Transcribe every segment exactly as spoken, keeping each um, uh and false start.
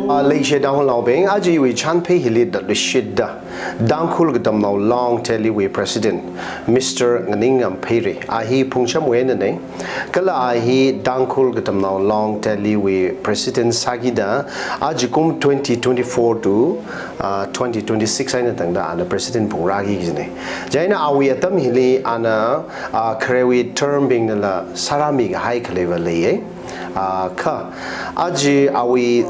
Ah, leishiya Tangkhulnaobing, aja iwui chānphei hili da luishitda, Tangkhul Katamnao Long Delhi wui President, Mister Nganingam Pheirei, a hi Phungchamwui einanei. Kala a hi Tangkhul Katamnao Long Delhi wui President sākida, ajakum twenty twenty-four to, ah, twenty twenty-six eina tangda ana President phungrāki kajinei. Chieina awui atam hili ana, ah, kharewui term bingnala sārāmi kahai khaleiva leiya. Ah, kha, aja awui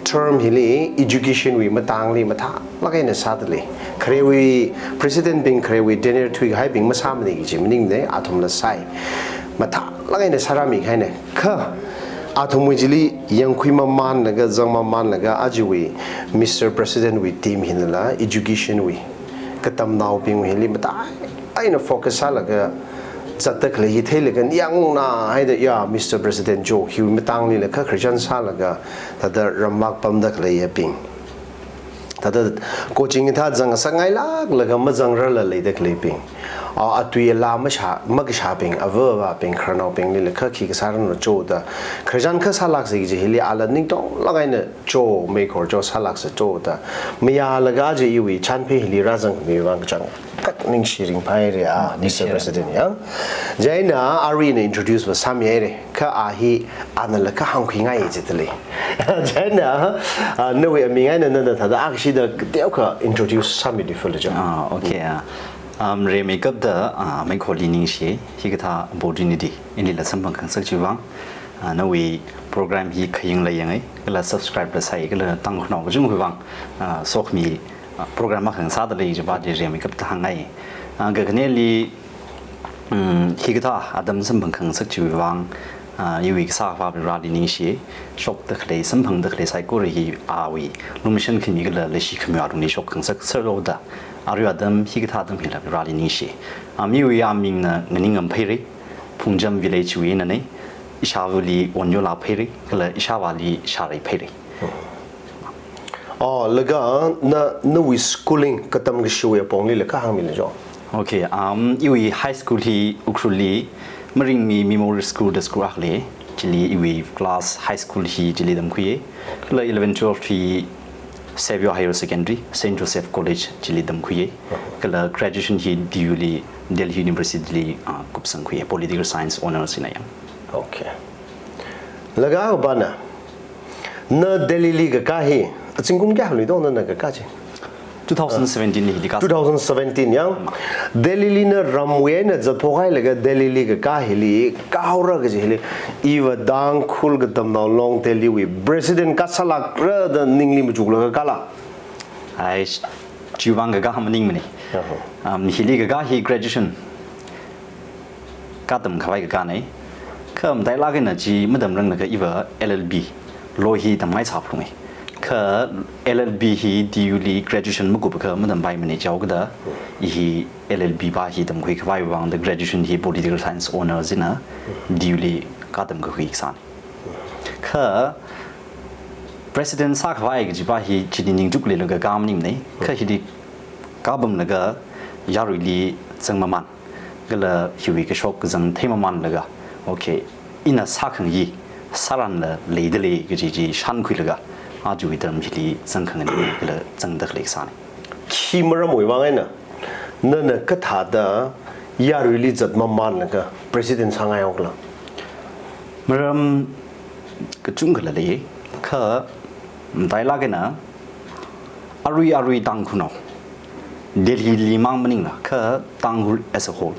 term hili education wui matangli mathālāk eina sāda lei. Kharewui President bing, kharewui tenure thuikahaibing masāmanei kaji maningnei, athumla sāi. Mathālāk eina sārāmi kahainei. Kha, athumwui chili yangkhui mamanlaga, zang mamanlaga, ajawui Mister President wui team hinala education wui katamnaobing hili mathā eina focus sālaga zatda khalei hi theilaga ningyāng ungna haida, ya, Mister President jo, hiwui matanglila kha khararchan sālaga, thāda ramvak pamda khaleiyabing, thāda coaching thā zang sāngailāklaga mazangrarla leida khaleibing, a, atui alā mashā, makashābing, avā avābing, khararnaobinglila kha khi kasā ranu jo da, khararchan kha sālāksa kaji hili ala ningtonglāk eina jo, meikhor jo sālāksa jo da, mayālaga aja iwui chānphei hili rāzangkhami vang kachangkhat ningshi ringphāhaira, ah, Mister ningshi. President ya. Chieina aruina introduce va sāmihaira. Kha a hi anala kha hāngkhuingai jida lei. Chieina, ah, nawui aming eina nana thāda akshida teokha introduce sāmida phālu jo. Ah, okay, ah. Um, rimeikapta, ah, meikhorli ningshi, hikathā opportunity inila samphang khangasak chiwui vang. Ah, nawui program hi khayangla yangai, kala subscribe la sāi, kala Tangkhulnao kachungkha vang, ah, sokhami, ah, program akha ngasāda lei kajiva chi rimeikapta hāngngai. Ah, kakhaneli, um, hikathā atam samphang khangasak chiwui vang, ah, iwui kasā Āvā Vareli ningshi, shokda khalei, samphangda khalei saikora hi awui lumashan khami kala leishi khami alungli shok khangasak serlo da, arui atam hikathā atam hila Vareli ningshi. Ah, iwui amingna Nganingam Pheirei, Phungcham village wui einanei, ishāvali Wonyola Pheirei, kala ishāvāli Sharei Pheirei. Oh, laga na, nawui schooling, katamkashiwui aponglila kha hāngmilu jo. Okay, um, iwui high school hi Ukhrulli, Maringmi Memorial School da school akha lei, chili iwui class high school hi chili tamkhuiya. Kala eleven twelve hi Xavier Higher Secondary, Saint Joseph College chili tamkhuiya. Kala graduation hi D U li, Delhi University li, ah, kupsangkhuiya, Political Science Honours eina yang. Okay. Laga bana, na Delhi li kakā hi, azingkum kayākha ludo nana kakā chi? Two thousand seventeen li hili ka. Two thousand seventeen yang. Delhi li na ramwui eina zatphok hailaga Delhi li kakā hili, kāhaora kaji hili, iva Tangkhul Katamnao Long Delhi wui President kasālākra da ningli machuklaga kāla? Ai, chiwui vang kakā maningmanei. Aha. Um, hili kakā hi graduation katamkhavai kakānei. Kha matailāk eina chi matamranglakha iva L L B, law hi tamngaisā phalungai. Kha L L B hi D U li graduation makupakha matampaimanei, chihaokida i hi L L B pa hi tamkhuikhavai vangda graduation hi Political Science Honours eina D U li katamkakhui kasānei. Kha President sākhavai kajipa hi chili ningchukleilaga kakā maningmanei. Kha hili kapamlaga yaruili zangmaman, kala hiwui kashok kazang theimamanlaga, okay, ina sākhangayi sāranla leida lei kaji chi shānkhuilaga, ajawui term hili zangkhanganei kala zangda khalei kasānei. Khi maramwui vang eina nana kathāda yaruili zatmamanlaga President sāngaihokla? Maram kachungkhala lei, kha matailāk eina arui arui Tangkhulnao, Delhi li mang maningla, kha Tangkhul as a whole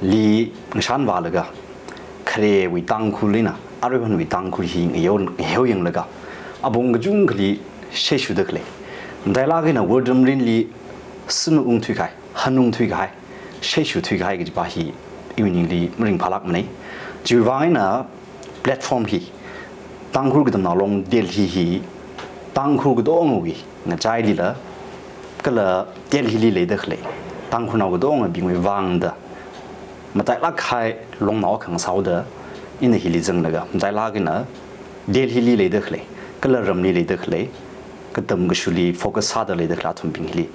li ngashan vālaga, kharewui Tangkhul eina aruihonwui Tangkhul hi ngayao, ngayao yanglaga, apong kachungkhali sheishuda khalei. Matailāk eina world rinli sunu ungthui kahai, hanungthui kahai, sheishu thuikahai kajipa hi iwui ningli maringphālākmanei. Chiwui vang eina platform hi, Tangkhul Katamnao Long Delhi hi, Tangkhul katongawui ngachailila, kala Delhi li leida khalei Tangkhulnao katongabingwui vangda matailāk kahai longnao akha ngasāhaoda, ina hili zanglaga, matailāk eina Delhi li leida khalei, kala ramli leida khalei, katam kashuli focus sāda leida khalei athumbing hili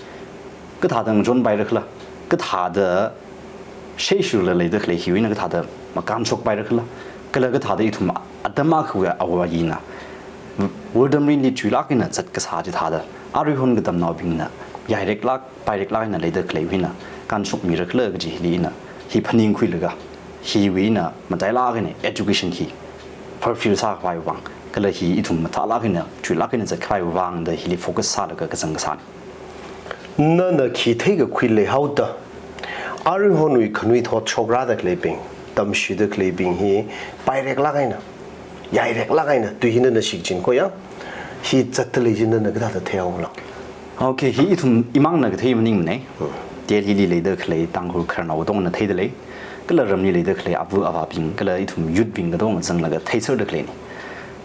kathāda ngachonpaira khala, kathāda sheishula leida khalei hiwui eina kathāda makānshokpaira khala, kala kathāda ithum atam akhawui awui eina Wortamrinli chuilāk eina zatkasā chithāda, aruihon katamnaobingna yaireklāk, paireklāk eina leida khalei hina kanshokmira khala kaji hili ina hi phaningkhuilaga, hiwui ina matailāk eina education hi fulfill sākhavai vang, kala hi ithum mathālāk eina chuilāk eina zatkhavai vang da hili focus sālaga kazang kasāna. Nana khi theikakhui leihaoda, aruihonwui khanuithot shokrada khaleibing, tamshida khaleibing hi paireklāk eina, yaireklāk eina, tui hi nana shichin koya, hi zatda lei chi nana kathāda theihaola? Okay, hi ithum imangna kathei maningmana. Delhili leida khalei Tangkhul khararnao katongana theida lei. Kala ramli leida khalei ava avābing, kala ithum youth bing katonga zanglaga theiserda khaleina.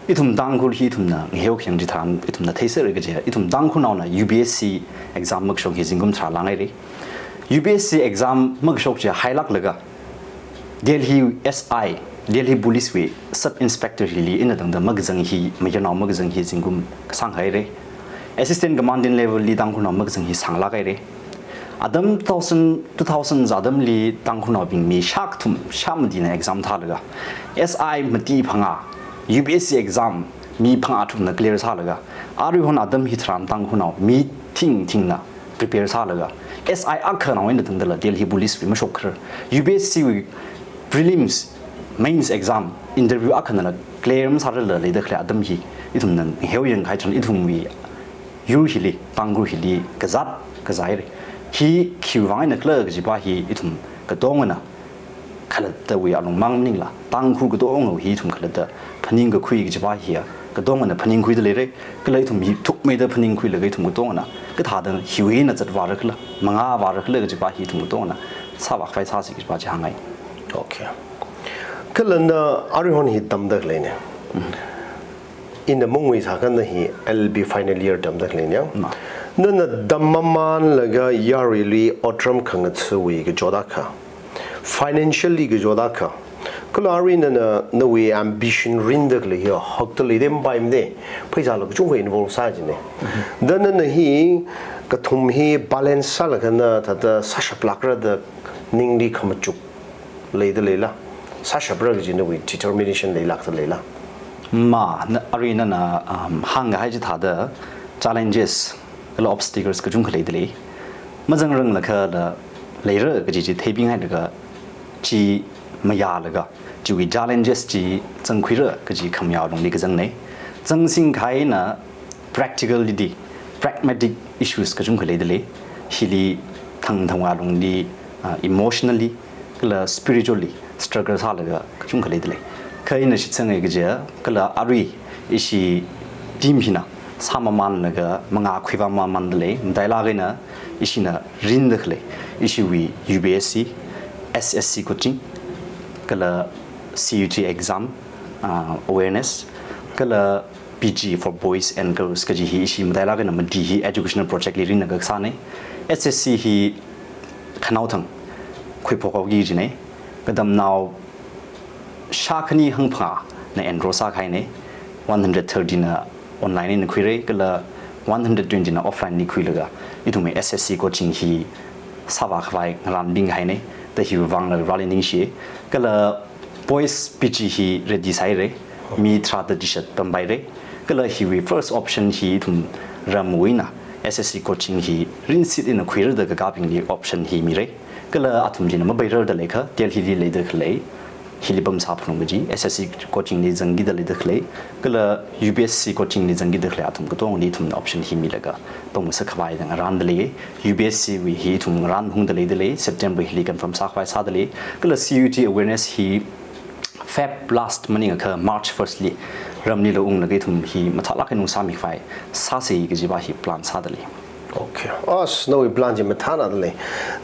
Ithum Tangkhul hi ithumna ngaheo khayang chitharan ithumna theiser kaji, ithum Tangkhulnaona U P S C exam makashok hi zingkum tharā langhaira. U P S C exam makashok chi hailāklaga, Delhi S I, Delhi Police wui Sub Inspector hili ina tangda makazang hi, mayarnao makazang hi zingkum kasāng haira. Assistant Commandant level li Tangkhulnao makazang hi sānglāk haira. Atam two thousand, two thousand atamli Tangkhulnaobing mi shākathum, shāmatina exam thālaga, S I mati phangā, U P S C exam mi phangā tharukna clear sālaga, aruihon atam hitharan Tangkhulnao mi thingthingna prepare sālaga, S I akhanao eina tangdala Delhi Police wui mashokkhar, U P S C wui prelims, mains exam, interview akhanala clear masārarla leida khalei atam hi, ithumna ngaheo yangkahai chang ithumwui yur hili, Tangkhul hili kazāt kazā haira. Hi khiwui vang eina khala kajipa hi ithum katongana khalattawui alungmang maningla, Tangkhul katonga hi ithum khalatta phaningkakhui kajipa hiya katongana phaningkhuida leira. Kala ithum hi thukmeida phaningkhuilaga ithum katongana kathāda hiwui eina zatvāra khala, mangāvāra khala kajipa hi ithum katongana sāvākhavai sāsi kajipa chi hāngngai. Okay. Kala na aruihon hi tamda khaleina. Ina mungwi sākha na hi L L B final year tamda khaleina. Ma. Nana tam mamanlaga yaruili otram khangathawui kachot akha, financially kachot akha, kala arui nana nawui ambition rinda khalei hi hakda leida mapaimana, pheisāla kachungkha involve sā jina. Da nana hi kathum hi balance sālaga na thāda sāshaplākra da ningli khamachuk leida leila? Sāshapra kaji nawui determination leilākda leila? Ma, na, arui nana, um, hāngkahai chithāda challenges kala obstacles kachungkha leida lei. Mazangranglakhala leira kaji chi theibinghailaga chi mayālaga, chiwui challenges chi zangkhuira kaji khamayā lungli kazangna. Zangsingkahai eina practically, pragmatic issues kachungkha leida lei. Hili thangthangwui lungli, ah, emotionally kala spiritually struggle sālaga kachungkha leida lei. Kha ina shitsangngai kajiya, kala arui ishi team hina sāmamanlaga mangā khuivā mamanda lei, matailāk eina ishina rinda khalei, ishiwui U P S C, S S C coaching, kala C U E T exam, ah, awareness, kala P G for boys and girls kaji hi ishi matailāk eina mati hi educational project li rinlaga kasāna. S S C hi khanaothang khuiphok haoki kajina. Katamnao shākhani hangphangāna enroll sākahaina. One hundred thirty na online eina khuira, kala one hundred twenty na offline li khuilaga ithumwui S S C coaching hi sāvākhavai ngarānbingkahaina. Da hiwui vangla Vareli ningshi. Kala boys P G hi ready sāhaira, mi tharāda chishat pampaira. Kala hiwui first option hi ithum ramwui eina S S C coaching hi rinsit eina khuira da kakābingli option hi mira. Kala athum china mapairarda leikha, Delhili leida khalei, hili pamsā phalung kaji, S S C coaching li zangkida leida khalei, kala U P S C coaching li zangkida khalei athum katongli ithumna option hi milaga pamngasakkhavai da ngarānda lei. U P S C wui hi ithum ngarān phungda leida lei, September hili confirm sākhavai sāda lei. Kala C U E T awareness hi Feb last maningakha March first li ramlila unglaga ithum hi mathālāk eina ungsāmikhavai sāsa kajipa hi plan sāda lei. Okay. As, nawui plan chi mathānada lei.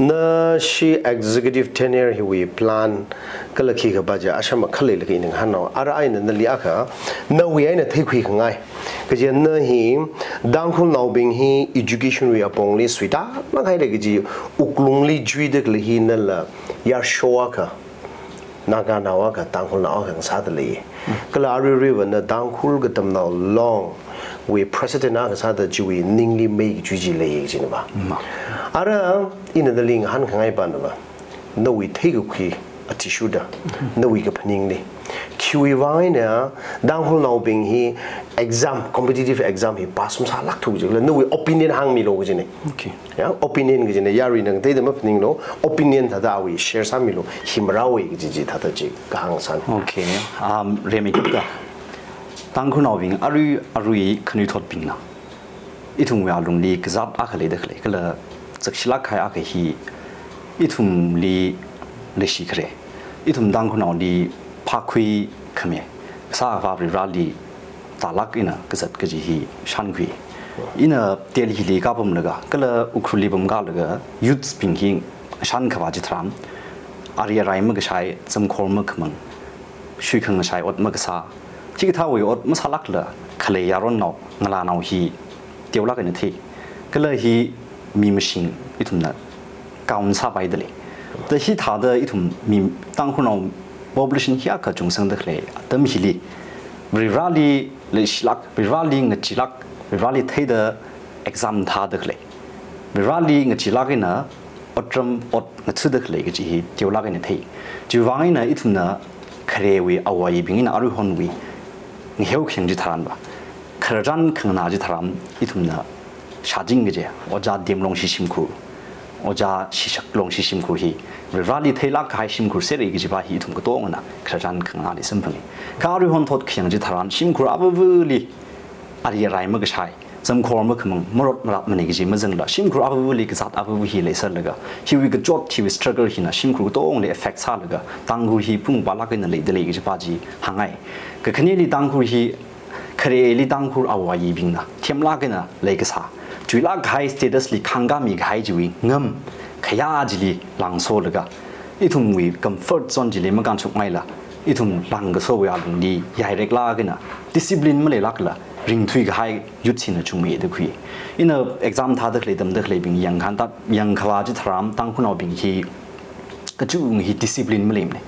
Nashi executive tenure hiwui plan kala khikha pa chi asham akha leilaga ina ngahānnao. Ara eina nali akha, nawui eina theikhuikhangai kaji na hi, Tangkhulnaobing hi education wui apongli suitāmang haira kaji wuklungli chuida khalei hi nala yarsho akha, Naganao akha, Tangkhulnao akha ngasāda lei. Kala aruiruiva na Tangkhul Katamnao Long wui president akha sāda chiwui ningli mei kachui chi lei kajina pa. Ma. Ara ina nali ngahānkhangai pana pa, nawui theikakhui athishurda, nawui kaphaningli, Khiwui vang eina Tangkhulnaobing hi exam, competitive exam hi pass masālākthu jikhala, nawui opinion hāngmilu kajina. Okay. Ya, opinion kajina, yarui nang theida maphaninglu, opinion thāda awui share sāmilu, hi marāwui kaji chi thāda chi kahāng sāna. Okay. Um, Remi Kipka, Tangkhulnaobing arui, arui khanuithotbingna ithumwui alungli kazāt akha leida khalei, kala zakshilāk kahai akha hi ithumli leishi khare. Ithum Tangkhulnaoli phākhui khami, kasā Avā Varivarāli tālāk eina kazat kaji hi shānkhui. Ina Delhili kapamlaga, kala Ukhrulli pamkalaga, youths bing hi shānkhavā chitharan, ari arai makashai, zamkhor makhamang, shuikhangashai ot makasā, chikathāwui ot masālākla khalei yaronnao, ngalānao hi teolāk eina thei. Kala hi mi mashing ithumna count sāpaida lei. Da hithāda ithum mi Tangkhulnao population hiyākha chungsangda khalei atam hili, Varivarāli leishilāk, Varivarāli ngacheelāk, Varivarāli theida exam thāda khalei, Varivarāli ngacheelāk eina otram ot ngathada khalei kaji hi teolāk eina thei. Chiwui vang eina ithumna kharewui avāyibing eina aruihonwui ngaheo khayang chitharanva, khararchan khanganā chitharan ithumna shāching kaje, Ojā Demlongshi shimkhur, Ojā Shishaklongshi shimkhur hi Varivarāli theilāk kahai shimkhur sera kajiva hi ithum katongana khararchan khanganāli samphanga. Kha aruihon thot khayang chitharan shimkhur avāvali ari arai makashai, zamkhor makhamang, marot maratmana kaji mazangla, shimkhur avāvali kazāt avāva hi leisālaga, hiwui kachot, hiwui struggle hina shimkhur katongli effect sālaga, Tangkhul hi phungvālāk eina leida lei kajiva chi hāngngai. Kakhaneli Tangkhul hi, khareli Tangkhul avāyibingna themlāk eina leikasā, chuilāk kahai status li khāngkāmi kahai chiwui ngam khayā chili langsolaga, ithumwui comfort zone chili makānshokngaila, ithum langkasowui alungli yaireklāk eina, discipline maleilākla ringthui kahai youth hina chungmeida khui. Ina exam thāda khalei, tamda khaleibing yangkhan thā, yangkhavā chitharan Tangkhulnaobing hi kachung hi discipline maleimana.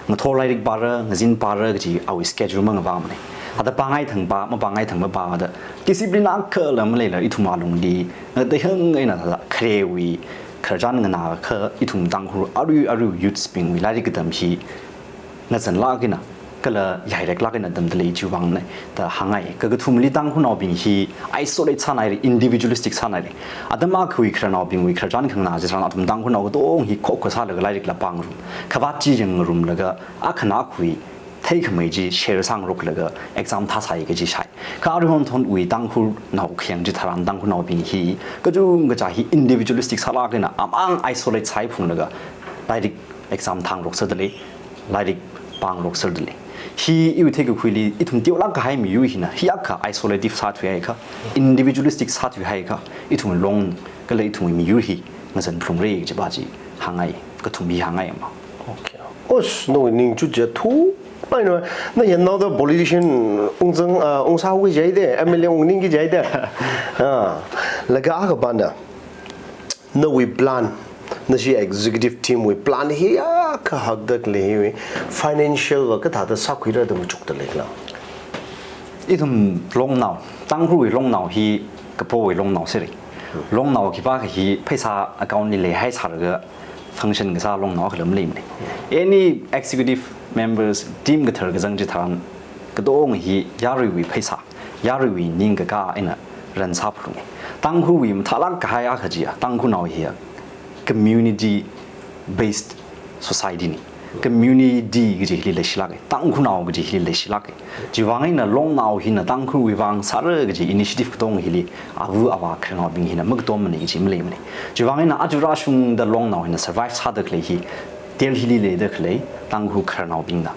Ngathor lairik pāra, ngazin pāra kaji awui schedule mangavāmana. Ada pāngai thang pā, mapāngai thang mapā da, discipline akhala maleila ithum alungli, ngatei hang eina thāda kharewui khararchan nganākha ithum Tangkhul arui arui youths bingwui lairik katam hi ngazanlāk eina kala yaireklāk eina tamda lei chiwui vangna da hāngngai. Kakathumali Tangkhulnaobing hi isolate sānaira, individualistic sānaira. Atam akhawui khararnaobingwui khararchan khanganā chitharan athum Tangkhulnao katong hi khokkha sālaga lairikla pāngarum. Khavāt chi yangngarumlaga, akhana akhawui theikhamei chi share sāngaroklaga exam thāsai kaji shai. Kha aruihon thotwui Tangkhulnao khayang chitharan Tangkhulnaobing hi kachungkha chi hi individualistic sālāk eina amang isolate sāphunglaga lairik exam thāngarokserda lei, lairik pāngarokserda lei. Hi iwui theikakhuili ithum teolāk kahai miyur hina hiyākha isolative sāthuihaikha, individualistic sāthuihaikha, ithum long kala ithum miyur hi ngazanphalungra kajiva chi hāngngai, kathum hi hāngngai ama. Okay. Osh, nawui ningchuk chi thupāna, na yangnaoda politician ungzang, ah, ungsāhaoki jihaida, M L A ungning ki jihaida. Ah, laga akha pāna, nawui plan, nashi executive team wui plan hiyākha hakda khalei hiwui financial va kathāda sākhuira da machukda leikhala? Ithum longnao, Tangkhulwui longnao hi kapowui longnao sera. Longnao khipākha hi pheisā account li leihaisālaga function kasā longnao akhala maleimana. Any executive members, team kathar kazang chitharan, katong hi yaruiwui pheisā, yaruiwui ningkakā eina run sāphalunga. Tangkhulwui mathālāk kahai akha chiya, Tangkhulnao hiya community based society na. Community kaji hili leishilāka, Tangkhulnao kaji hili leishilāka. Chiwui vang eina longnao hina Tangkhulwui vang sāra kaji initiative katong hili ava avā khararnaobing hina makatomana kaji maleimana. Chiwui vang eina aja rāshungda longnao hina survive sāda khalei hi Delhi li leida khalei Tangkhul khararnaobingna,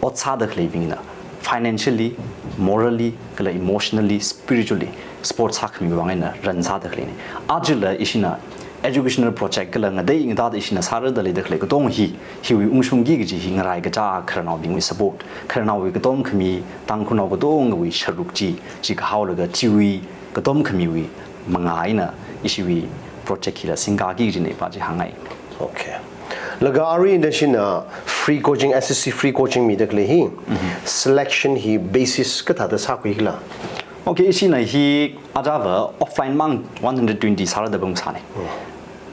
ot sāda khaleibingna financially, morally, kala emotionally, spiritually support sākhami vang eina run sāda khaleina. Ajala ishina educational project kala ngatei ngateida ishina sārada leida khalei katong hi, hiwui ungshungki kaji hi ngarai kacha khararnaobingwui support, khararnaowui katom khami, Tangkhulnao katongawui sharuk chi, chi kahaolaga chiwui katom khamiwui mangā eina ishiwui project hila singkaki kajina pa chi hāngngai. Okay. Laga arui nashina free coaching, S S C free coaching mida khalei hi, selection hi basis kathāda sākhuikhala? Okay, ishina hi ajava offline mang one hundred twenty sārada pamsāna.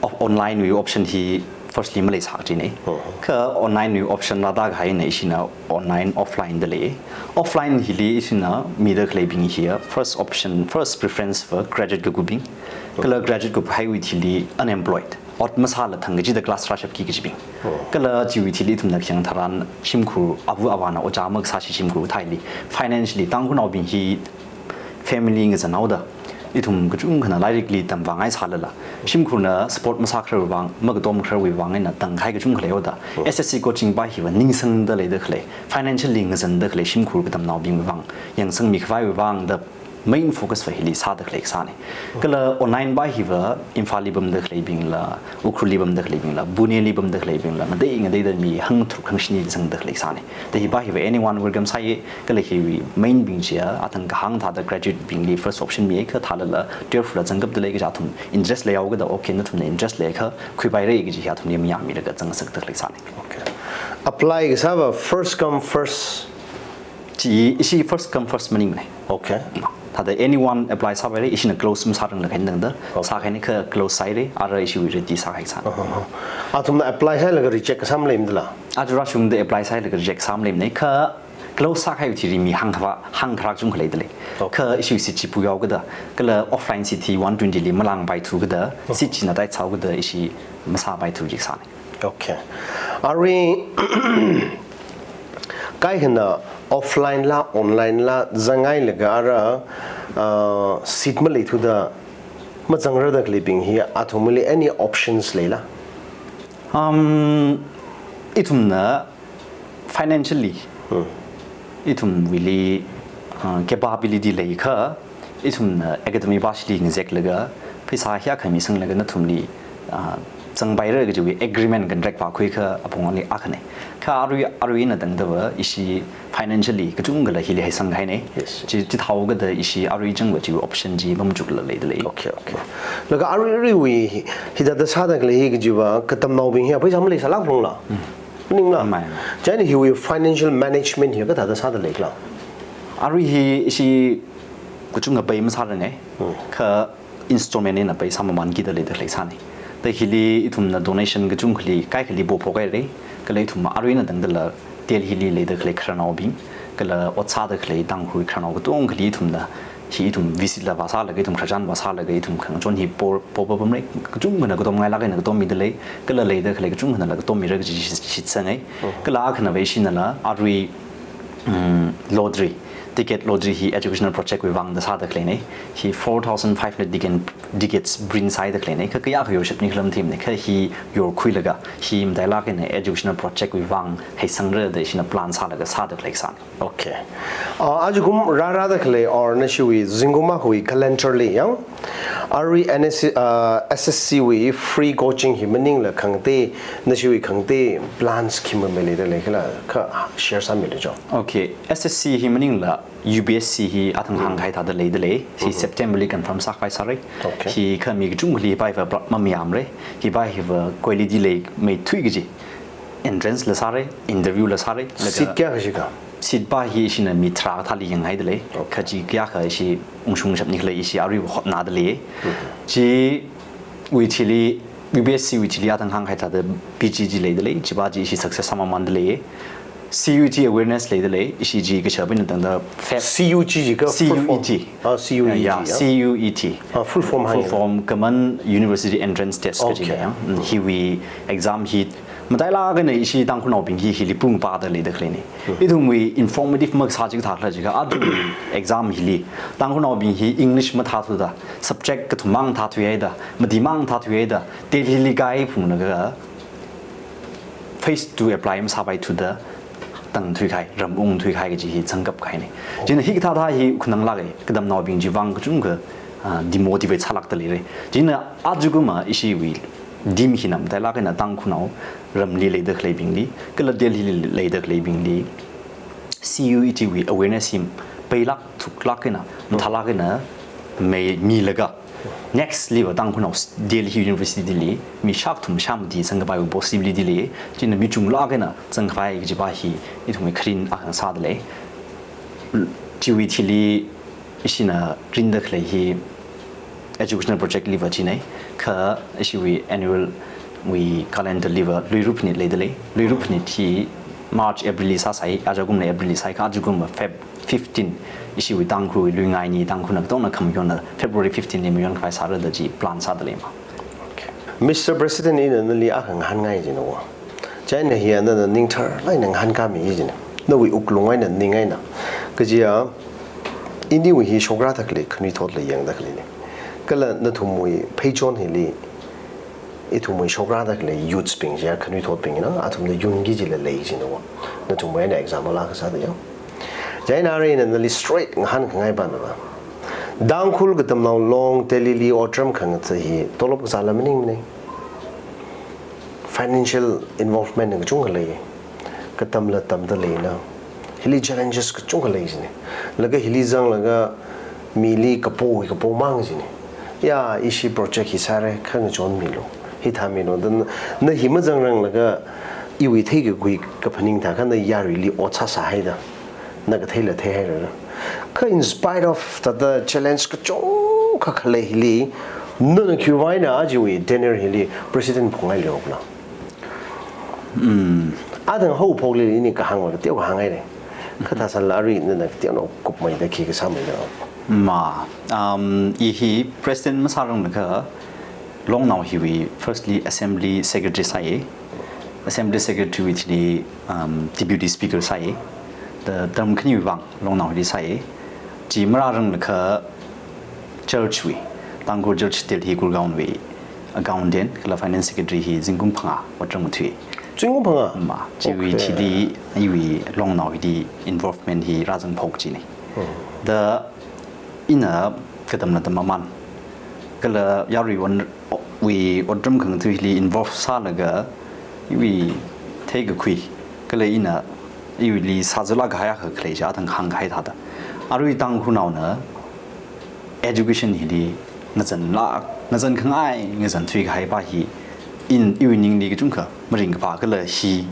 Of online wui option hi firstly maleisā kajina. Kha online wui option rāda kahaina ishina online offline da lei. Offline hili ishina mida khaleibing hiya first option, first preference va graduate kakupbing. Kala graduate kakuphaiwui thili unemployed, ot masāla thang kachida class rāshapki kajibing. Kala chiwui thili ithumna khayang tharan shimkhur ava avāna ojā makasāshi shimkhur thāli financially Tangkhulnaobing hi family ngazanhaoda, ithum kachungkhana lairikli tamvāngai sālala, shimkhurna support masākharawui vang, makatomkharawui vang eina tangkahai kachungkha leihaoda, S S C coaching pa hiva ningsangda leida khalei, financially ngazanda khalei shimkhur katamnaobingwui vang yangsangmi khavaiwui vang da main focus va hili sāda khalei kasāna. Kala online pa hiva Imphalli pamda khaleibingla, Ukhrulli pamda khaleibingla, Puneli pamda khaleibingla, ngatei ngateida mi hangtharuk hangshini zangda khalei kasāna. Da hi pa hiva anyone welcome sāya. Kala hiwui main bing chiya, athang kahāng thāda graduate bingli first option miya, kha thālala twelve la zangkapda lei kaja athum interest leihaokida, okay, nathumna interest leiakha khuipaira kaji hi athumli mayāmilaga zangngasakda khalei kasāna. Okay. Apply kasā va first come first. Chi, ishi first come first maningmana. Okay. Thāda anyone apply sāpaira, ishina close masāranglaga eina tangda, Okay. sākahaina kha close sāhaira, ara ishiwui ready sākahai kasāna. Aha, aha. Athumna apply sālaga reject kasā maleimana dala? Aja rāshungda apply sālaga reject sā maleimana, kha close sākahaiwui thili mi hāngkhava, hāngkharā kachungkha leida lei. Okay. Kha ishiwui seat chi puihaokida, kala offline seat hi one twenty li malāngpaithu kida, seat china tight sāhaokida ishi masāpaithu ji kasāna. Okay. Arui kaikhana offline la, online la, zanghailaga ara, uh, seat maleithuda, mazangrarda khaleibing hi athumli any options leila? Um, ithumna financially, Hmm. ithumwuili, uh, capability leikha, ithumna academy pa shili ngazeklaga, pheisā hiyākha misanglaga nathumli, ah, zangpaira kajiwui agreement contract pa khuikha apong ali akhana. Kha arui, arui eina tangda va ishi financially kachungkhala hili haisangkahaina. Yes. Chi, chithāhaokida ishi arui chang va chiwui option chi mamachukla leida lei. Okay, okay. Laga arui, aruiwui hithāda sāda khalei hi kaji va katamnaobing hi pheisā maleisālāk longla? Hmm. Maningla? Mai. Chieina hiwui financial management hi kathāda sāda leikhala? Arui hi ishi kachungkha pay masāranga. Hmm. Kha installment eina pay sāmamānkida leida khalei kasāna. Da hili ithumna donation kachungkhali, kaikhali pophok haira, kala ithum arui eina tangdala Delhili leida khalei khararnaobing, kala ot sāda khalei Tangkhul khararnao katongkhali ithumna, hi ithum visit la vāsālaga, ithum khararchan vāsālaga, ithum khangachon hi po, po, po, pamra, kachungkhana katomngailāk eina katommida lei, kala leida khalei kachungkhanala katommirai kaji shit, shitsanga. Mhm. Kala akhana va ishinala, arui, mm, lottery, ticket lottery hi educational project wui vangda sāda khaleina. Hi four thousand five hundred ticket, tickets print sāhaida khaleina. Kha kayākha yorshapnikhala matheimana. Kha hi yorkhuilaga, hi matailāk eina educational project wui vang heisangra da ishina plan sālaga sāda khalei kasāna. Okay. Uh, ajakum rārāda khalei or nashiwui zingkum akhawui calendar li yang, arui N S C, uh, S S C wui free coaching hi maningla khangatei, nashiwui khangatei plans khi mamei leida leikhala, kha share sāmilu jo. Okay, S S C hi maningla U P S C hi athang hāngkahai thāda leida lei. Hi Mhm. September li confirm sākhavai sāra. Okay. Hi kha mi kachungkhali hi pa hiva pra-, mamayāmara. Hi pa hiva quality leimeithui kaji. Entrance la sāra, interview la sāra. Laga seat kayākha shikha? Seat pa hi ishina mi tharā kathāli yanghaida lei. Okay. Kha chi kayākha ishi ungshungshapnikhala ishi arui hotnāda lei. Mhm. Chiwui thili, U P S C wui thili athang hāngkahai thāda P G G leida lei, chi pa chi ishi success sāmamānda lei. C U E T awareness leida lei, ishi chi kashap eina tangda Feb C U G G kha full form? C U E T. Ah, C U E G, Yeah, yeah. C U E T. Ah, full form Full hānga. form, Common University Entrance Test kaji Okay. lei, ya. Mm, hiwui exam hi matailāk eina ishi Tangkhulnaobing hi hili pung pāda leida khaleina. Hmm. Ithumwui informative makasā chikathā khala jiakha, athumwui exam hili Tangkhulnaobing hi English mathāthuda, subject kathummang thāthuihaida, matimang thāthuihaida, Delhili kaiphunglaga phase two apply masāpaithuda, tangthuikahai, ram ungthuikahai kaji hi zangkapkahaina. Chieina hikathāthā hi khananglāka, katamnaobing chiwui vang kachungkha, ah, demotivate sālākda leira. Chieina ajaguma ishiwui team hina matailāk eina Tangkhulnao ramli leida khaleibingli, kala Delhili leida khaleibingli, C U E T wui awareness hi pailāk thuklāk eina, mathālāk eina mei milaga, next li va Tangkhulnao Delhi University li mi shākthum shāmati zangkhavaiwui possibility lei, chieina mi chunglāk eina zangkhavai kaji pa hi ithumwui kharing akha sāda lei. Chiwui thili ishina rinda khalei hi educational project li va china, kha ishiwui annual Wui calendar li va Luira phanit leidalei. Luira phanit hi March, April li sāsai, aja kumla April li sāi kha, aja kumva Feb fifteen, ishiwui Tangkhulwui luingai ni, Tangkhulna katongna khamayon na February fifteen li mayonkhavai sāra da chi plan sādalei ma. Mister President, ina nali akha ngahānngai jina wa. China hi nana ningtharlāk eina ngahānkāmi jina. Nawui wuklung eina ning eina. Kajiya, iniwui hi shokrāda khalei khanuithotla yangda khaleina. Kala nathumwui pheichon hili, ithumwui shokrāda khalei youths bing chiya khanuithotbingna, athumna yungki jila lei jina wa. Nathumwui eina example akha sāda ya. China arui ina nali straight ngahānkhangai pana va. Tangkhul Katamnao Long Delhi li otram khangatha hi tolop kasāla maningmana. Financial involvement kachungkha lei. Katamla tamdaleina. Hili challenges kachungkha lei jina. Laga hili zanglaga mili kapo kapo mang jina. Ya, ishi project hi sāra, khangachon milu. Hithāmilu da na, na hi mazangranglaga iwui theikakhui kaphaning thākha na yaruili ot sāsāhaida. Na katheila theihairara. Kha in spite of thāda challenge kachungkha khalei hili, nana khiwuivang eina ajawui dinner hili President phungngai leokhala. Athang haophokli ini kahāngva kateokha hāngngaina. Kha thāsālala arui nana kateonao kupmeida khi kasāmeida. Ma, um, i hi President masāranglakha Longnao hiwui firstly Assembly Secretary sāi, Assembly Secretary wui thili, um, Deputy Speaker sāi, da term khaniwui vang Longnao hili sāi. Chi marāranglakha church wui, Tangkhul Church Delhi Gurgaon wui accountant, kala Finance Secretary hi zingkum phangā otram ngathui. Zingkum phangā? Ma, chiwui Okay. Thili, iwui Longnao hili involvement hi rāzangphok china. Da ina katamla tam mamān. Kala yarui wan wui otram khangathuili involve sālaga iwui theikakhui. Kala ina iwuili sāzula kahai akha khalei chi athang hāngkahai thāda. Arui Tangkhulnaona education hili ngazanla, ngazankhangai, ngazanthui kahai pa hi in iwui ningli kachungkha maringkaphā kala hi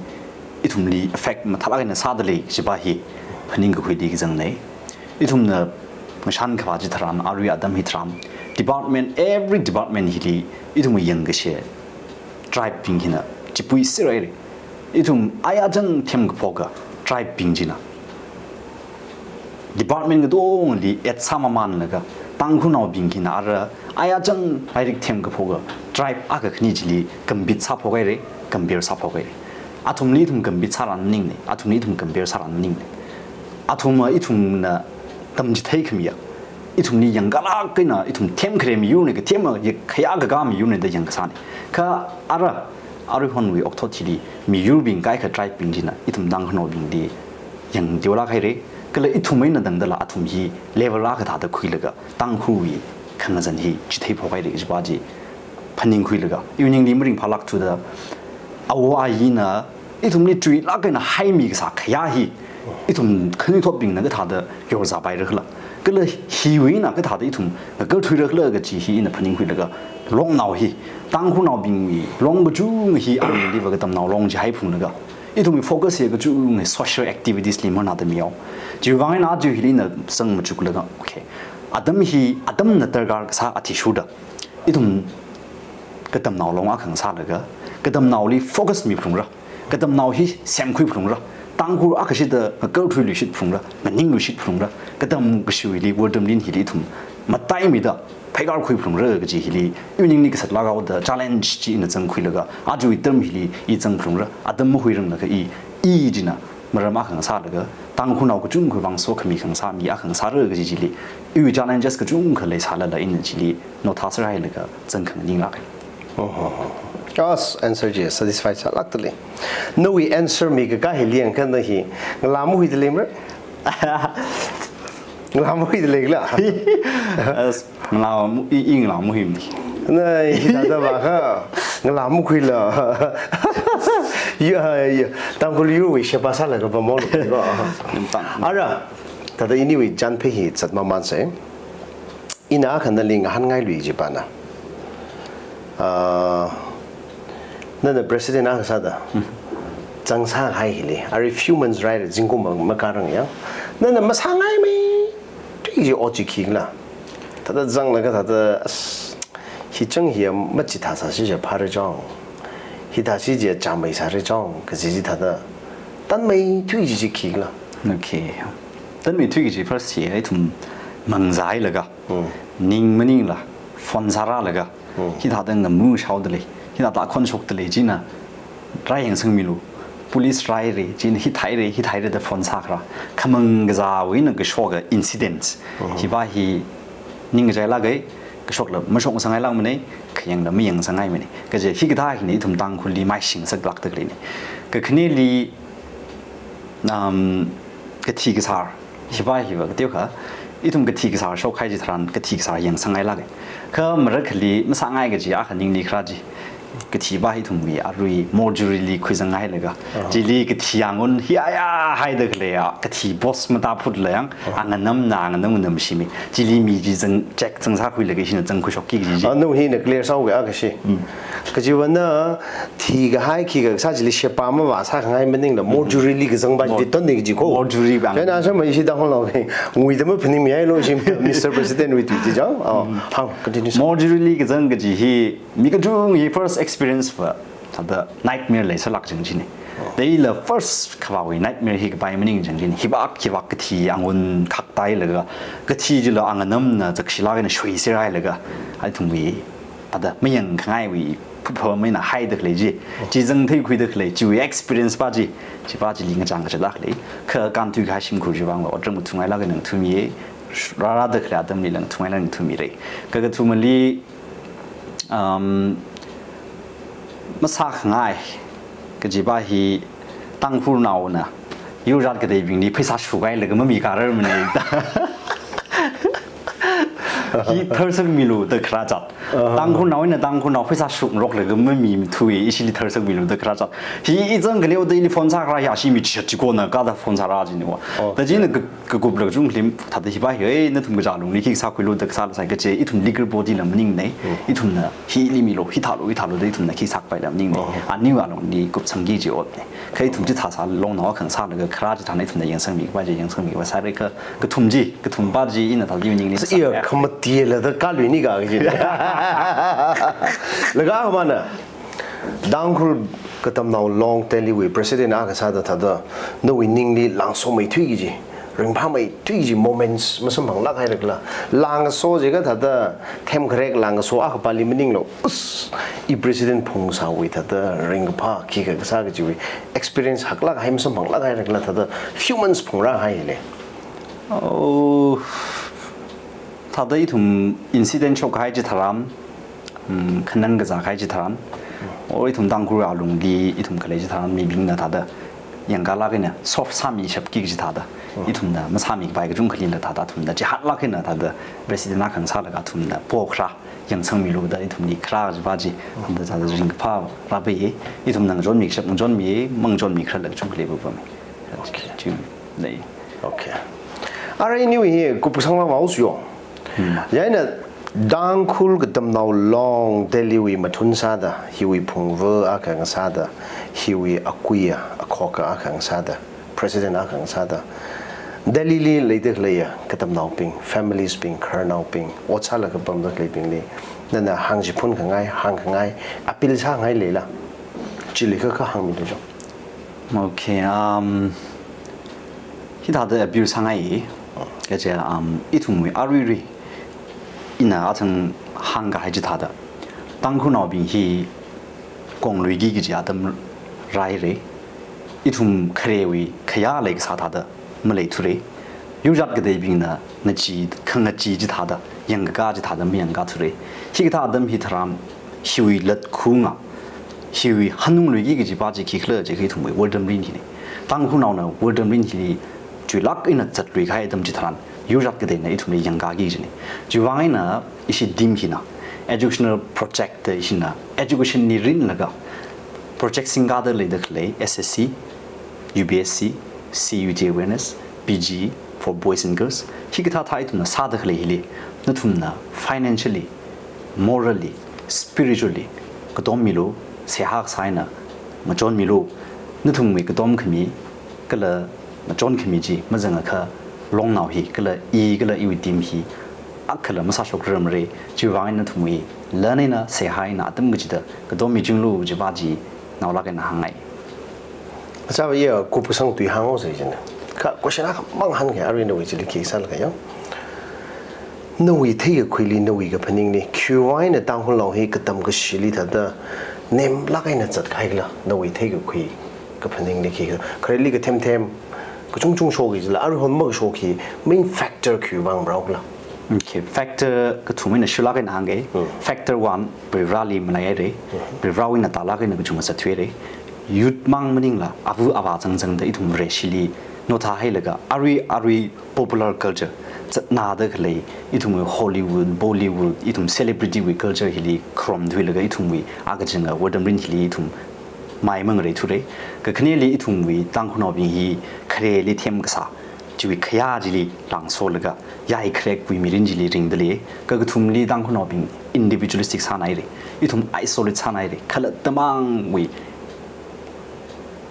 ithumli effect mathālāk eina sādalei kaji pa hi phaningkakhuili kazangnei. Ithumna ngashan khavā chitharan, arui atam hitharan, department, every department hili ithum yangkashe tribe bing hina chipui sirhaira. Ithum ayachang themkaphoka tribe bing china department katongli et sāmamānlaga, Tangkhulnaobing hina ara ayachang lairik themkaphoka tribe akha khani chili compete sāphokhaira, compare sāphokhaira. Athumli ithum compete sāran maningnei, athumli ithum compare sāran maningnei. Athumva ithumna tamchithei khamiya, ithumli yangkalāk eina ithum themkhare miyurna, kathema ya khayā kakā miyurna da yangkasāna. Kha ara, aruihonwui okathuili miyurbing kaikha tribe bing china ithum Tangkhulnaobingli yangteolāk haira. Kala ithum eina tangdala athum hi level akha thāda khuilaga Tangkhulwui khangazan hi chitheiphokhaira kaji pa chi phaningkhuilaga, iwui ningli maringphālākthuda, awo ayina ithumli chuilāk eina haimi kasā khayā hi ithum khanuithotbingna kathāda yorzāpairakhala, kala hiwui eina kathāda ithum ngakarthuirakhala kaji hi ina phaningkhuilaga, Longnao hi Tangkhulnaobingwui long kachunga hi aruiliva Katamnao Long chi haiphalunglaga, ithumwui focus hi kachunga social activities li manada miyo. Chiwuivang eina aja hili ina zangmachuklaga, okay, atam hi atamna darkar kasā athishurda ithum Katamnao Long akha ngasālaga, Katamnaoli focus miphalungra, Katamnao hi semkhuiphalungra, Tangkhul akhashida ngakarthuiluishitphalungra, nganingluishitphalungra, katam kashiwuili wortamlin hili ithum mataimida pheikārkhuiphalungra kaji hili iwui ningli kasatlāk haoda challenge chi ina zangkhuilaga, ajawui term hili i zangphalungra, atam mahuiranglakha i, i china maram akha ngasālaga, Tangkhulnao kachungkhawui vang sokhami khangasā mi akha ngasāra kaji chili, iwui challenges kachungkha leisālala ina chili nothaserhailaga zangkhanganinglāka. As answer chi satisfied sālākdalei. Nawui answer mikakā hili yangkha na hi ngalā mahuidaleimara? Ngalā mahuidaleila? As, ngalā mu-, i, i ngalā mahuimana. Na hithāda vākha ngalā makhuila. Ya, ya. Tangkhul yurwui sheba sālaga pamolu ko. Ara, thāda iniwui chānphei hi zatmamānsei. Ina akha nali ngahānngailui chi pana. Ah, nana president akha sāda. Zangsāhai hili. Arui few months rai zingkum ma-, makārang ya. Nana masāngaimei. Tui chi ot chi khikhala. Thāda zanglaga thāda as, hi chang hi machithā sāsi ja phara chang. Hithāsi chi chāmei sāra chong, kaji chi thāda tanmeithui chi chi khikhala? Okay. Tanmeithui chi first chi ithum mangzailaga, ning maningla, phone sārālaga, hithāda ngamu shaoda lei, hithāda khon shokda lei, china rai yangsangmilu, police raira, china hithāhaira, hithāhaira da phone sākharā. Khamang kazāwui eina kashoka incidents. Hiva hi ningkachai lāka, kashokla mashok sangngailākmana, khayangla mayang sangngaimana. Kaje hikathā hina ithum Tangkhulli maishing saklākda khaleina. Kakhaneli, um, kathi kasār. Hiva hiva kateokha, ithum kathi kasār shokhai chitharan, kathi kasār yang sangngailāka. Kha marakhali masāngai kaji akha ningli kharā chi. Kathiva hi ithumwui arui mortuary li khuizanghailaga. Chili kathi angun hi aya haida khalei ya, kathi post mataphutla yang, anganamna, anganam nganamshimi. Chili mi chi zang, check zangsākhuilaga ishina zangkhuishokki kaji chi. Anu hina clear sāuga kashi. Kajiva na thikahai khikha kasā chili shepa mavāsākhangai maningla mortuary li kazangva chi tonni kaji ko. Mortuary bang. China sāmei ishi Tangkhulnao hi, nguida maphaningmihailo ishi Mister President wui tui chi chang. Oh, hāng, continue sā. Mortuary li kazang kaji hi, mi kachungkha first experience va, thāda nightmare leisālāk chang china. Teila first khavāwui nightmare hi kapai maning chang china. Hivak, hivak kathi angun khaktāhailaga, kathi chila anganamna zakshilāk eina shuiserhailaga, ithumwui, thāda mayangkhangaiwui phupha maina haida khalei chi. Chi zangtheikhuida khalei, chiwui experience va chi, chiva chili ngachang kachāda khalei. Kha kānthuikahai shimkhur chivangva otram ngathungailāk eina ngathumi, rārāda khalei atamlila ngathungailāk eina ngathumira. Kakathumali, um, masākhangai kajiva hi Tangkhulnaona yur jat kateibingli pheisā shukhailaga mamikārarmana da. Hi tharsangmilu da kharā jat. Tangkhulnao eina Tangkhulnao pheisā shukngaroklaga mamimathuwa, ishili tharsangmilu da kharā jat. Hi i zang khaleo da ili phone sākharā hi ashi mi chishat chikona kathāda phone sārā china wa. Da china ka, kakup lāk chungkhali thāda hiva hi, ei, nathum kachā lungli khi sākhuilu da kasāla sai kaje, ithum legal body la maningna, ithumna hili milu, hithālu, hithālu da ithumna khi sākpaila maningna. Aniwui alungli kupsangki kaji otna. Kha ithum chithā sā longnao akha ngasālaga kharā chitharan ithumna yangsangmi kapai chi yangsangmi kapai sāra kha, kathum chi, kathumva chi ina thāda ningli sā, iya, khamatila da kaluini ka kaji. Laga mana, Tangkhul Katamnao Long Delhi wui President akha sāda thāda, nawui ningli langsomeithui kaji, ringphāmeithui kaji moments masamphanglāk hairakhala? Langso jiakha thāda themkharek langso akhapali maninglo, us, i President phungsāwui thāda ringkaphā khikha kasā kajiwui experience haklāk hai masamphanglāk hairakhala, thāda few months phungrāhaile. Oh, thāda ithum incident shokkahai chitharan, um, khanang kazākahai chitharan, or ithum Tangkhul alungli ithum khalei chitharan mibingna thāda yangkālāk eina soft sāmishapki kaji thāda, ithumna masāmikapai kachungkhalila thāda athumna chihatlāk eina thāda President akha ngasālaga athumna pokharā yangsangmilu da ithumli kharā kajiva chi, thāda thāda ringkaphā rāpai, ithumna ngachonmikashap ngachonmi, mangachonmikhararla kachungkha leipapama. Okay. Chi lei. Okay. Arui iniwui hi kupsang vāusuyo. Chieina Tangkhul Katamnao Long Delhi wui mathun sāda, hiwui phungva akha ngasāda, hiwui akuiya, akhoka akha ngasāda, President akha ngasāda, Delhi li leida khaleiya katamnaobing, families bing, khararnaobing, ot sālaga pamda khaleibingli nana hāngchiphun khangai, hāngkhangai, appeal sāngai leila, chili kha kha hāngmilu chong. Okay, um, hithāda appeal sāngai, kaje, um, ithumwui aruirui ina athang hāngkahai chithāda, Tangkhulnaobing hi kongluiki kaji atam rāhaira. Ithum kharewui khayā leikasā thāda maleithura. Yur jat kateibingna ngachee, khangachee chithāda, yangkakā chithāda mayangkāthura. Hikathā atam hitharan, hiwui latkhaung, hiwui hanungluiki kajiva chi khikhala jiakha ithumwui wortam rin hina. Tangkhulnaona wortam rin hili chuilāk eina zatluikahai atam chitharan, yur jat kateina ithumli yangkāki kajina. Chiwui vang eina ishi team hina educational project da ishina education li rinlaga project singkāda leida khalei S S C, U P S C, C U E T awareness, P G for boys and girls, hikathā thā ithumna sāda khalei hili, nathumna financially, morally, spiritually katommilu, seihā kasā eina ngachonmilu, nathumwui katom khami kala ngachon khami chi mazangakha longnao hi kala i kala iwui team hi akhala masāshokrarmara. Chiwui vang eina nathumwui lan eina seihā eina atam kachida katommichinglu kajiva chi naolāk eina hāngngai. Achāva iya kupsang tui hānghaosa jina. Kha question akhamang hāngke, arui nawui chili khi sālaga ya. Nawui theikakhuili, nawui kaphaningli, khiwui vang eina Tangkhulnao hi katam kashili thāda nemlāk eina zatkahai khala, nawui theikakhui kaphaningli khi kha, khareli kathem them, kachungchung shoki jila, arui hon makasho khi, main factor khiwui vang marao khala. Okay, factor kathum eina shulāk eina hāngke. Hmm. Factor one, Varivarāli malaihaira. Hmm. Varivarāwui eina tālāk eina kachungkha zatthuira. Youth mang maningla, ava avā zangzangda ithum Vareshili nothāhailaga, arui, arui popular culture, zatnada khalei, ithumwui Hollywood, Bollywood, ithum celebrity wui culture hili kharomthuilaga ithumwui akachanga wortam rin hili ithum mai mangareithura. Kakhaneli ithumwui Tangkhulnaobing hi khareli themkasā, chiwui khayā chili langsolaga, yaikharekwui mirin chili ringdalei. Kakathumli Tangkhulnaobing individualistic sānaira. Ithum isolate sānaira. Khalattawui mangwui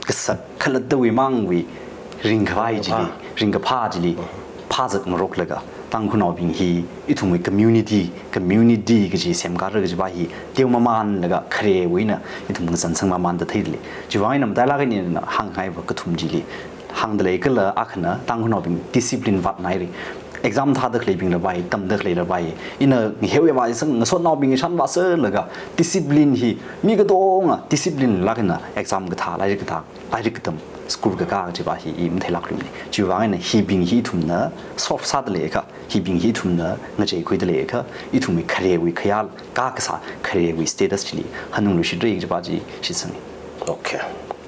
kasā, khalattawui mangwui ringkhavai chili, ringkaphā. Ringkaphā chili phāzatngaroklaga, Tangkhulnaobing hi ithumwui community, community kaji semkāra kajiva hi teomamanlaga kharewui eina ithum ngazansang mamanda theidalei. Chiwui vang eina matailāk eina hānghaiva kathum chili hāngdalei kala akhana Tangkhulnaobing discipline vātnaira. Exam thāda khaleibingla pai, tamda khaleila pai. Ina ngaheoya vāsang, ngasotnaobing shan vāsalaga, discipline hi, mi katonga discipline lāk eina exam kathā, lairik kathā, lairik katam, school kakā kajiva hi i matheilākluimana. Chiwui vang eina hibing hi ithumna solve sādalei kha, hibing hi ithumna ngacheikhuidalei kha, ithumwui kharewui khayā, kakasā kharewui status chili hanungluishitra kajiva chi shitsanga. Okay.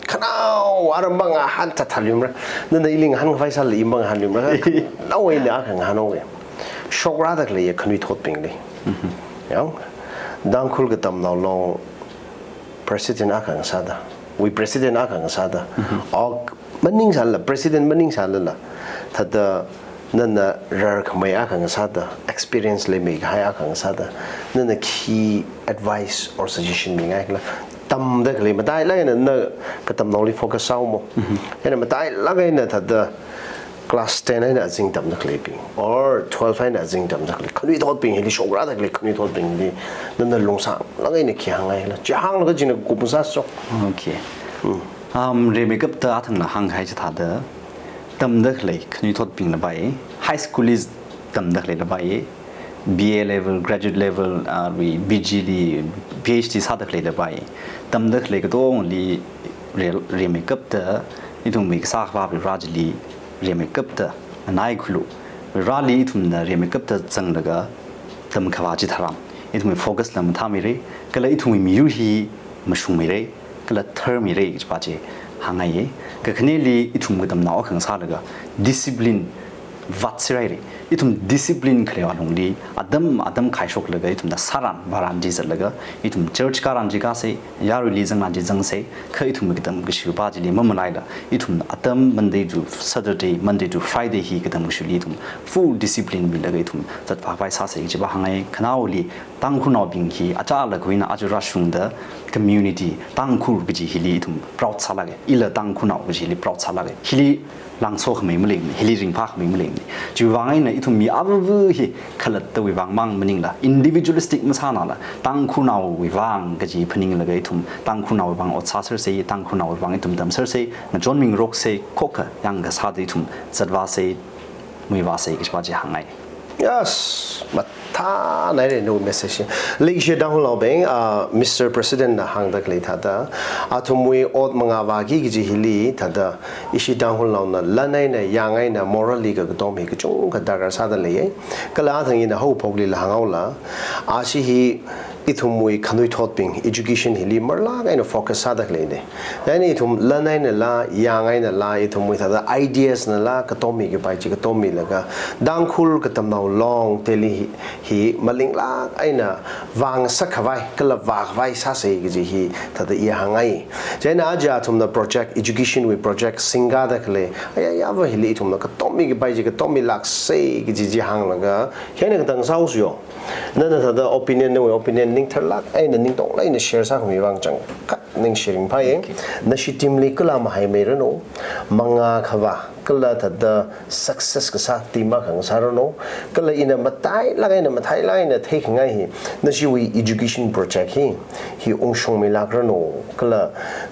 Khanao, aram bang ngahān thāthāluimara. Nana ili ngahānkhavai sālala i bang ngahānluimara. Khanao eina akha ngahānhaowa. Shokrāda khalei khanuithotbingli. Mhm. Yang, Tangkhul Katamnao Long president akha ngasāda, wui president akha ngasāda, Mhm. ok, maningsālala, president maningsālala, thāda nana rarkhamei akha ngasāda, experience leimeikahai akha ngasāda, nana khi advice or suggestion mingai khala, tamda khalei matailāk eina na katamnaoli focus sāhaomo. Mhm. Eina matailāk eina thāda class ten eina azing tamda khaleibing, or twelve eina azing tamda khalei khanuithotbing hili, shokrāda khalei khanuithotbingli, nana lungsānglāk eina khi hāngngai khala. Chi hānglaga china kupung sāso. Okay. Mm. Um, rimeikapta athangla hānghai chithāda, tamda khalei khanuithotbingla pai, high school li tamda khaleila pai, B A level, graduate level, ah, wui P G li, P H D sāda khaleila pai. Tamda khalei katongli re-, rimeikapta, ithumwui kasā akhava Varivarā chili rimeikapta nganaikhulu. Varivarāli ithumna rimeikapta zanglaga tamkhavā chitharan, ithumwui focus la mathāmira, kala ithumwui miyur hi mashungmira, kala tharmira kajiva chi hāngngaiya. Kakhaneli ithum katamnao akha ngasālaga discipline vātserhaira. Ithum discipline khalei alungli atam atam khaishoklaga ithumna sāran vāran chi zatlaga, ithum church kāran chi kāsa, yaruili zangran chi zangsa, kha ithumwui katam kashiva chili mamalaila, ithum atam Monday to Saturday, Monday to Friday hi katam kashili ithum full discipline milaga ithum zatvākhavai sāsa kajiva hāngngai. Khanaoli Tangkhulnaobing hi achālakha eina aja rāshungda community Tangkhul kaji hili ithum proud sālāka. Ila Tangkhulnao kaji hili proud sālāka. Hili langsokhamei maleimana, hili ringphākhamei maleimana. Chiwui vang eina ithum mi avāva hi khalattawui vang mang maningla, individualistic masānala, Tangkhulnaowui vang kaji phaninglaga ithum Tangkhulnaowui vang ot sāsersa, Tangkhulnaowui vang ithum tamsersa, ngachonmi ngaroksa, khokkha yangkasāda ithum zatvāsa, muivāsa kajiva chi hāngngai. Yes, mathānaira nawui message. Leishi Tangkhulnaobing, ah, Mister President na hāngda khalei thāda, athumwui ot mangā vāki kaji hili thāda, ishi Tangkhulnaona lan eina, yang eina, morally kakatom hi kachungkha darkar sāda leiya. Kala athang ina haophokli la hānghaola, ashi hi ithumwui khanuithotbing education hili marlāk eina focus sāda khaleina. Chieina ithum lan einala, yang einala, ithumwui thāda ideas nala katommi kapai chi katommilaga, Tangkhul Katamnao Long Delhi hi, hi malinglāk eina vāngasakkhavai, kala vākhavai sāsa kaji hi thāda i hāngngai. Chieina aja athumna project, education wui project singkāda khalei, ayayava hili ithumna katommi kapai chi katommilāksa kaji chi hānglaga, chieina katang sāhaosa yo. Nana thāda opinion, nawui opinion ningtharlāk eina ningtonglāk eina share sākhami vang changkhat ningshi ringphāya. Okay. Nashi team li kala mahaimeiranu. mangā khavā, kala thāda success kasā team akha ngasāranu, kala ina matailāk eina, matailāk eina theikhangai hi, nashiwui education project hi, hi ungshungmilākranu, kala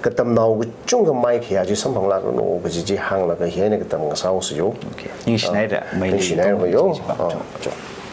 katamnao kachungkha maikhayā chi samphanglākranu, kaji chi hānglaga hi eina katam ngasāhaosa yo. Okay. Ningshinaira, Ah, Meilei ningshinaira yo. Chi chi pa. Ah, cho.